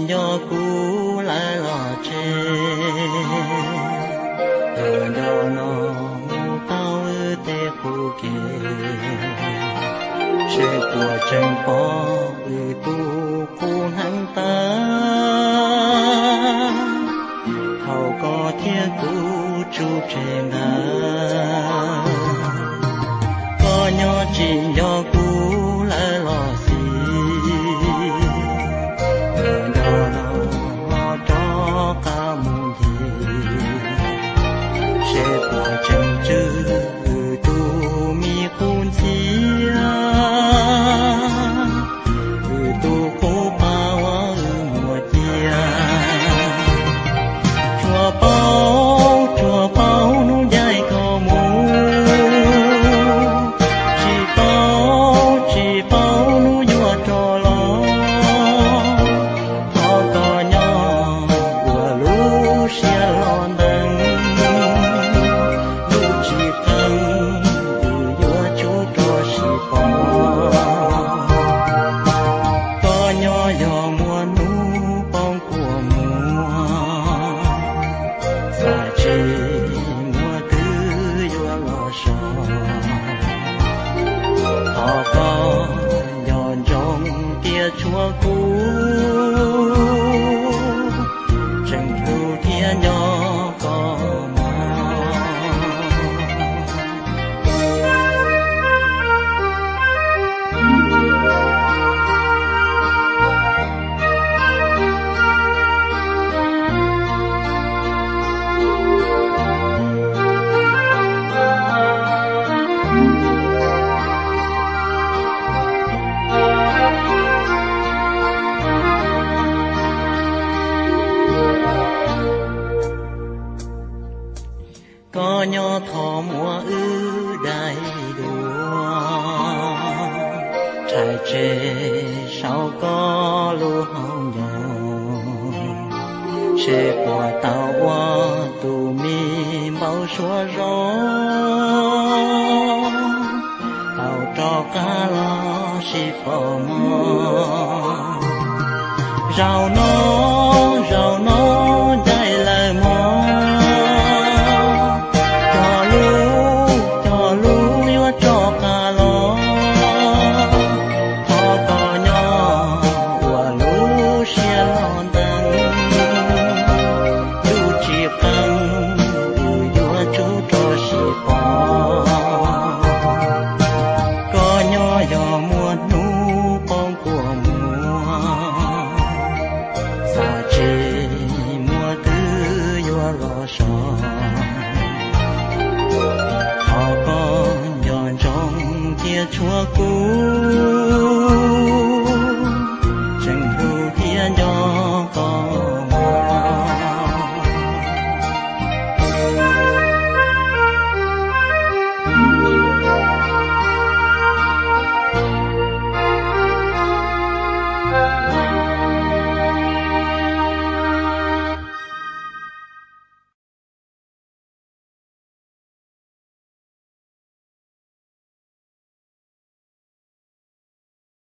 nco kuv lawm los tseg, tus nco no mus tau wb tej qub ke, seb puas tseem pom wb tus qub hneev tawv, thaum koj thiab kuv tsuj tseg ntawd. Koj nyob tsis nco kuv lawm los xij, tus nco no rov qab mus ncig, seb puas tseem tswj wb tus me qub ntxhiab, wb tus qub pa uas wb muaj cia. Tsuas paub, tsuas paub hnub ncaim koj mus, tsis paub, tsis paub hnub yuav rov los. Thov koj nyob ua lub siab hlo ntees, lub tsis qees, wb yuav tsum rov sib pom. Koj nyob yog muaj hnub poob kua muag, xav tsis muaj twg yuav los so. Thov koj nco ntsoov tias tshuav kuv, tseem hlub thiab nco koj mog. Koj nyob thov muab wb daim duab, rhais tseg saum koj lub hauv ncoo, seb puas tau ua tus me npau suav zoo, tau rov qab los sib pom mog. Zaum no